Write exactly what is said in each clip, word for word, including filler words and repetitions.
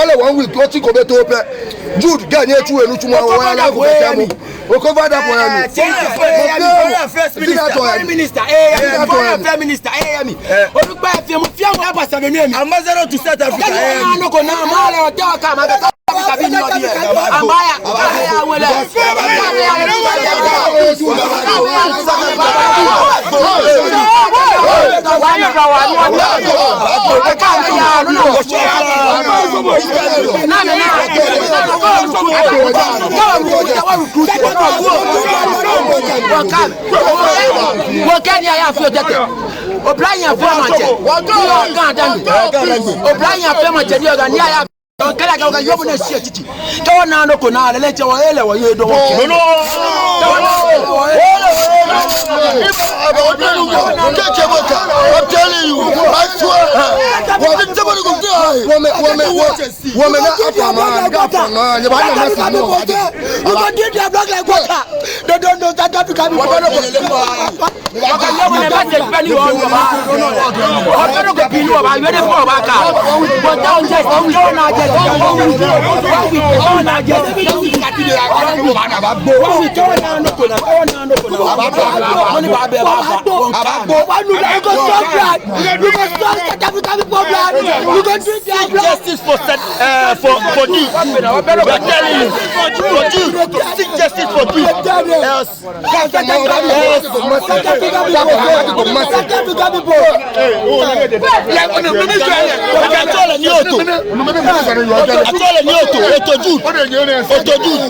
Wɔle one week, oti ko bɛ too pɛ. Jude, guy ni etsu enitsumɔ, wɔya la ko bɛ tɛmɔ. Okofa da ko ya mi. First minister, first minister, eh, mi. Olugba FM, fiamu aba sa mi. Ambassador to South Africa, eh. Nɔ ko na ma le o te o ka ma ka. Wɔkɛ ni aya fio tete. Oblanyo fɛɛ maŋtsɛ. Ni yɔɔ Ga dani. Oblanyo fɛɛ maŋtsɛ ni yɔɔ Ga ni aya. Kɛlɛ kɛ wɔkɛ yoomo nɛɛ shi tete. Kɛ wɔna nɔ ko na lɛ lɛ tsɛ wɔ ele wɔ yɛ dɔmɔ. I'm telling you, I swear. Wɔmɛ, wɔmɛ, wɔmɛ na afa ma, ni ka afa ma, ni ba na message nɔ. You go dig their block like water. They don't know that Africa people. Wɔkɛ yoomo nɛɛ message pɛ ni wɔba. Wɔkɛ nɔ ko pɛ ni wɔba, yɛ de fɔ wɔba ka. Wɔta o jɛ, wɔna jɛ. Wɔna nɔ ko na, wɔna nɔ ko na. Wɔna ba bɛ ba. Wɔna ba bɛ ba. Wɔna ba bɛ ba. Justice for Seth, uh, for, for Jude. We are telling you, for Jude, seek justice for Jude. Else, else, Oto Jude. Oto Jude.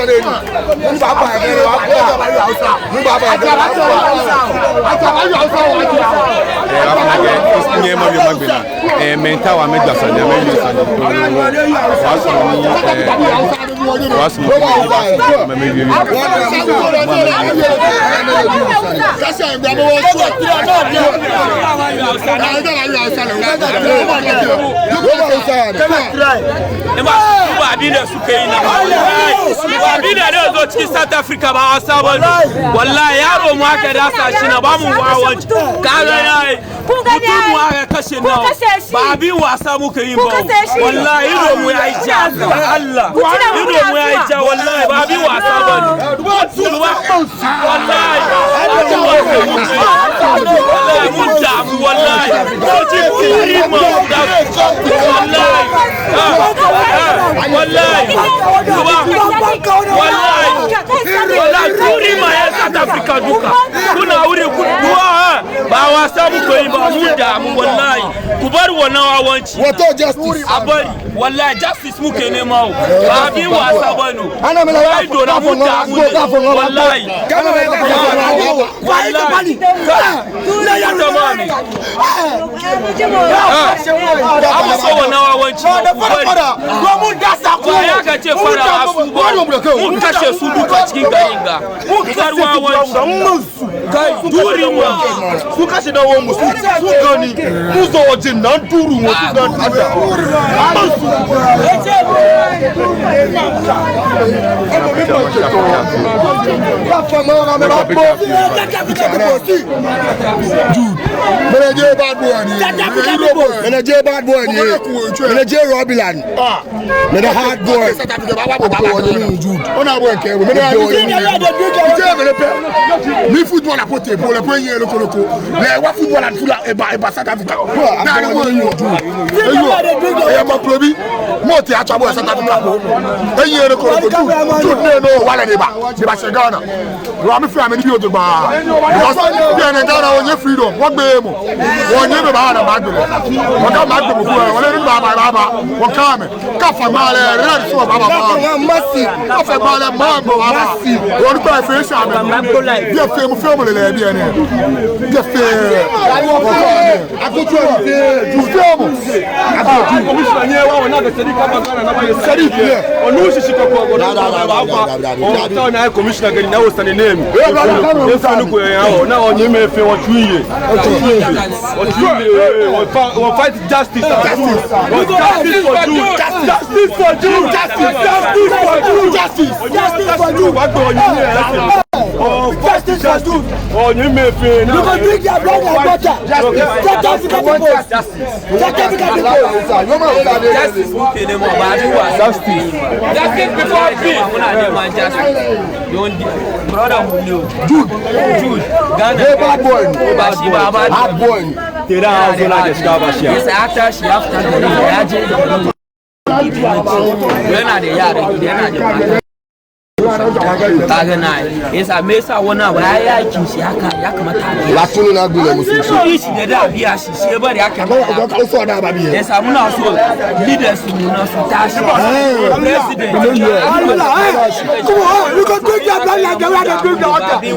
Ee, wa fana kɛ, nyɛ ma bi ma gbɛ na. Ee, mɛi ta wa mɛ gba sani, mɛ yɛ sani. Wa sumɔ ni, ee, wa sumɔ ni, mɛ, mɛ yɛ. Ema, eba bi ne su ke yi na. Wallahi, ba bi ne da zo cikin South Africa ba wasa ba ne. Wallahi, yaro mu aka dasa shi na ba mu wawanci. Ka ga na yi. Mutum mu aka kashe na. Ba abin wasa muka yi ba. Wallahi, ido mu ya yi ja. Allah. Ido mu ya yi ja, wallahi, ba abin wasa ba ne. Mutum ba. Wallahi, wallahi, mun damu, wallahi. Soji turi ma, wallahi. Ah, ah, wallahi. Kuma, wallahi. Wallahi, turi ma ya South Africa duka. Kuna wuri ku, duwa, ah. Ba wasa muka yi ba, mun damu, wallahi. Ku bar wannan wawanci. Wato justice. A bari, wallahi, justice muke nema o. Ba abin wasa ba ne. Ana mila. Wallahi, dona mun damu ne. Wallahi. Wallahi. Tamam. Ah, abu so wɔ na wawanci. Ba ya ka ce fara a su ba. Mun kashe su duka cikin garin ga. Mun kar wawanci. Kai, duri wa. Su kashe dan uwanmu, su, su gani. Mun zo wajen nan duru wa, su gani. Ada. Mun su. Dude, mene je bad boy ni. Mene je bad boy ni. Mene je Robilan. Ah. Mene hard boy. South Africa, ba, ba, ba, ba, ba. Ona boy ke. Mene hard boy. Mi football apote, ball apote ye loko loko. Le wa football and fula eba, eba South Africa. Na ni mo yo. Eyo. Eya ma probi. Mo te acha boy South Africa. Eye loko loko. Dude, ne no wala ne ba. Ne ba se Ghana. Wa mi fi amɛ ni bi ojo gba. Because bi ene Ghana wɔnyɛ freedom. Wɔgbe mɔ. Wɔnyɛ mɛi ba na magbe. Wɔka magbe mɔ kura. Wɔle ni ba ba ba ba. Wɔka mɛ. Kafa ma lɛ red so ba ba ba. Masi. Kafa ma lɛ ma ba ba ba. Wɔn gba fɛ sha mɛ. Bi fɛ mu fɛ mu lɛ lɛ bi ene. Bi fɛ. Akoto ati. Ju fɛ mu. Akoto. Commissioner nyɛ wa wɔna bɛ Sadiq kaba Ghana na ba ye. Sadiq yɛ. Onu shishi kɔkɔ. Onu shishi kɔkɔ. Ɔ, ta na commissioner gani na o sane name. Efe ni ko ya o, na o nyɛmɛi fɛɛ wɔtsu iye. Wɔtsu iye, wɔ fa-, wɔ fight justice. Justice. Justice for Jude. Justice for Jude. Justice for Jude. Justice. Justice for Jude. Wa gbɔ nyɛmɛi. Justice for Jude. Ɔ nyɛmɛi fɛɛ na. You go bring their brother and daughter. Justice. South Africa people. Justice. Justice. Justice. Justice before peace. Brother, Jude. Jude. Ghana. Hey, bad boy. Bad boy. Bad boy. Tera azo na ke shika ba shi. Yes, after she, after the, ya je. Yana da yara, yana da. Kaga na, yasa me yasa wannan abu ya yi aikin shi haka, ya kamata a yi. Ba tunu na gule musu. Shi shi da da biya shi, shi ya bari aka. Amma ba ka so da ba biya. Yasa muna so leaders mu na su tashi. President. Come on, you go bring that black like the way they bring the water. Abi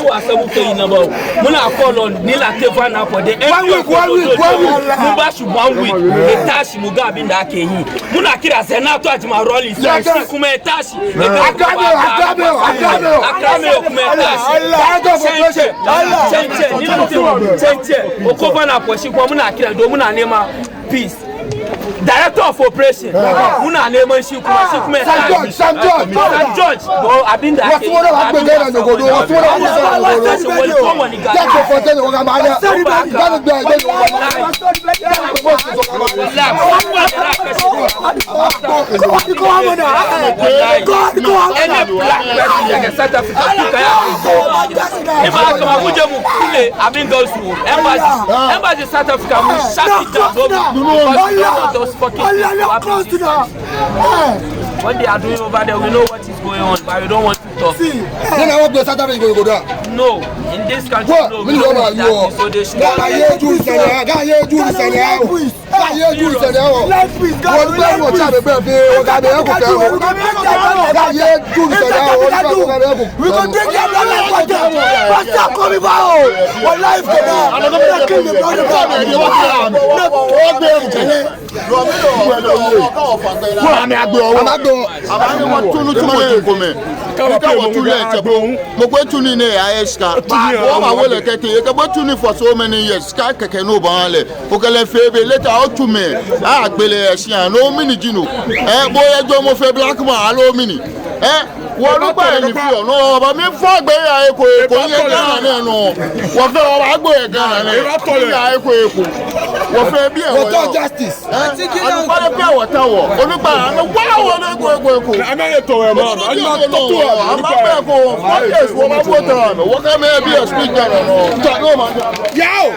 wasa muke yi na ba. Muna call on Nila Tefa na for the one week, one week, one week. Mun ba shi one week. Ya tashi mu ga abin da ake yi. Muna kira Senator Ajima Rawlings. Shi kuma ya tashi. Akrame, akrame, akrame. Akrame kuma ya tashi. Chenche, Chenche, Okovan Apo shi kuma muna kira don muna nema peace. Director of operation. Muna neman shi kuma, shi kuma ya tashi. Saint George, Saint George. Saint George. Don abin da ake yi. Wasu wani abu da na jogodo, wasu wani abu da na jogodo. Wasu wani abu da na jogodo. Any black person in South Africa, pick her up. If I come, I go mu kule, I mean, girls, embassy, embassy South Africa, we shut it down. Don't, don't, don't, those fucking people. What they are doing over there, we know what is going on, but we don't want Tɔ. Nana wɔ gbɛ South Africa go down. No, in this country, no, we don't want that, so they should. Ga ye Jude sɛnɛ, ga ye Jude sɛnɛ o. Ga ye Jude sɛnɛ o. Wɔ gbɛ wɔ tsa bɛ bɛ fɛ, wɔ ga bɛ ko kɛ o. Ga ye Jude sɛnɛ o. We go take that life for them. Pastor, come over o. Wɔ life for them. Kill the brother. Ko amɛ agbe o. Amɛ agbe o. Amɛ agbe o. Tunu tunu ko mɛ. Nika wɔ tunu lɛ tsɛ bo. Mɔ ko tunu ni ya ye shika. Wɔ ma wɔ lɛ kɛkɛ. Eka bo tunu for so many years. Shika kɛkɛ no ba lɛ. O kɛlɛ fee be later o tunu mɛ. Agbe lɛ ya shia. No mini ji no. Eh, bo ye jɔɔmɔ fee black man. Alo mini. Eh, Wɔnu kpa ni fi ɔ nɔ, wɔba mi fɔ gbɛ ya eko eko yɛ Ghana nɛ nɔ. Wɔfɛɛ wɔba gbɔ yɛ Ghana nɛ. Ya eko eko. Wɔfɛɛ biɛ wɔ. Wɔtɔ justice. Ɛ? Anu kpa lɛ biɛ wɔta wɔ. Onu kpa anu wa wɔ nɛ eko eko eko. Anu yɛ tɔ wɛ ma. Anu ma tɔ tɔ wɛ. Ama bɛ ko. Yes, wɔba bɔ ta nɔ. Wɔka mɛ biɛ speak Ghana nɔ. Ta nɔ ma. Yao.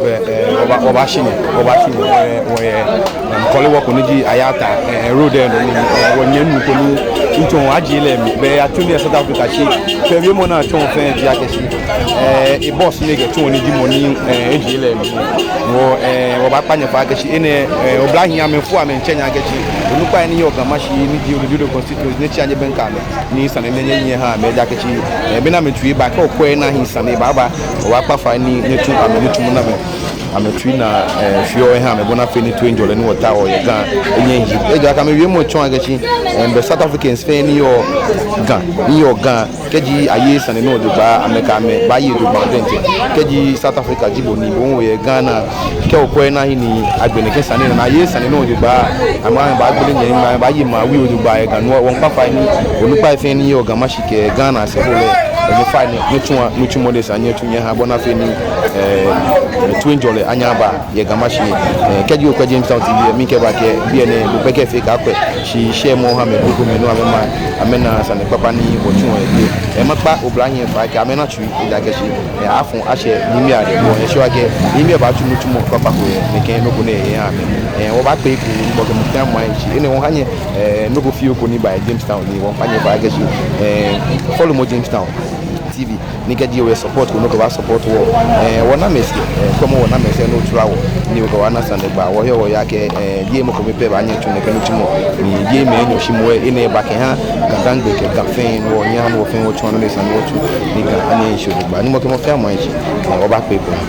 Ɛ, ɛ, wɔba, wɔba shi ni, wɔba shi ni, ɛ, wɔ, ɛ, ɛ, kɔle wɔ ko ni ji Ayata, ɛ, ɛ, road ɛ, ɛ, ɛ, wɔnyɛ nu ko ni, Ŋtsɔɔ ajie lɛ mli, bɛ atsu nii yɛ South Africa shi. Fɛɛ wiemɔ ni atsɔɔ fɛɛ ji akɛ shi, eh, e-boss ni kɛtsɔɔ nii ji mɔ ni, eh, ejie lɛ mli. Wɔ, eh, wɔbaakpa nyɛ fai akɛ shi, enɛ, eh, oblahii amɛfo amɛtsɛ nyɛ akɛ shi, onukpai ni yɔɔ Ga Mashi ni ji Odi Judo constituency ni tsi anyɛ bɛŋkɛ amɛ, ni sane nɛɛ nyɛha amɛ ejaakɛ shi, eh, bɔ ni amɛtsui ba, kɛ okwɛ ni ahi sane baaba, wɔbaakpa fai ni nyɛtsu amɛ nitsumɔ ni amɛ amɛtsui naa, eh, fioo eha amɛ bɔ ni afee ni toiŋjɔlɛ ni wɔtaoɔ yɛ Ga enyɛ ehi. Ejaakɛ amɛwiemɔ tsɔɔ akɛ shi, eh, bɛ South Africans fɛɛ ni yɔɔ Ga, ni yɔɔ Ga, kɛji ayeee sane nɔ jogbaŋŋ, amɛkɛ amɛ baaye jogbaŋŋ diɛŋtsɛ. Kɛji South Africa ji bo ni bo hu oyɛ Ghana, kɛ okwɛ ni ahi ni agbɛnɛ kɛ sane nɛɛ, ni ayeee sane nɔ jogbaŋŋ, amɛ, amɛbaagbele nyɛ, amɛbaaye maŋ wui jogbaŋŋ yɛ Ga. No hewɔ wɔmiikpa fai ni onukpai fɛɛ ni yɔɔ Ga Mashi kɛ Ghana sɛɛ fɛɛ lɛ, eh, nyɛ fai ni nyɛtsua nitsumɔ lɛ sane, nyɛtsu nyɛha bɔ ni afee ni, eh, toiŋjɔlɛ anyɛ aba yɛ Ga Mashi. Eh, kɛji okwɛ Jamestown T V lɛ, miikɛɛ bo akɛ biɛ nɛɛ, bo pɛ kɛ fɛɛ kɛ akwɛ. Shi share mɔ ha mɛi krokomɛi ni amɛma, amɛna sane kpakpa ni wɔtsuɔ yɛ biɛ. Eh, makpa oblahii fai akɛ amɛna tsui, ejaakɛ shi, eh, afɔ ashɛ nyɛmi adɛŋ. Wɔyɛ sure akɛ nyɛmi baatsu nitsumɔ kpakpa ko yɛ nɛkɛ nɔ ko nɛɛ he aha amɛ. Eh, wɔbaakpe ekoŋŋ, wɔkɛ mɔ fɛɛ mɔ ahi shi. Enɛ wɔha nyɛ, eh, nɔ ko fioo ko ni ba yɛ Jamestown ni wɔkpa nyɛ fai akɛ shi, eh, follow mɔ Jamestown T V. Ni kɛji oyɛ support ko ni okɛbaa support wɔ, eh, wɔ numbers lɛ, eh, kwɛmɔ wɔ numbers lɛ ni otswa wɔ, ni okɛ wɔ ana sane gba. Wɔheɔ wɔyeɔ akɛ, eh, jeee mɔ kome pɛ baanyɛ atsu nɛkɛ nitsumɔ. Ni jeee mɛi enyɔ shi moŋ, enɛ eba kɛha Ga Dangme kɛ Ga fɛɛ, wɔnyɛ aha ni wɔ fɛɛ wɔtsua nɔ ni esa ni wɔtsu, ni Ga anyɛ ahi shi jogbaŋŋ. Ni mɔ kɛ mɔ fɛɛ mɔ ahi shi, eh, wɔbaakpe ekoŋŋ.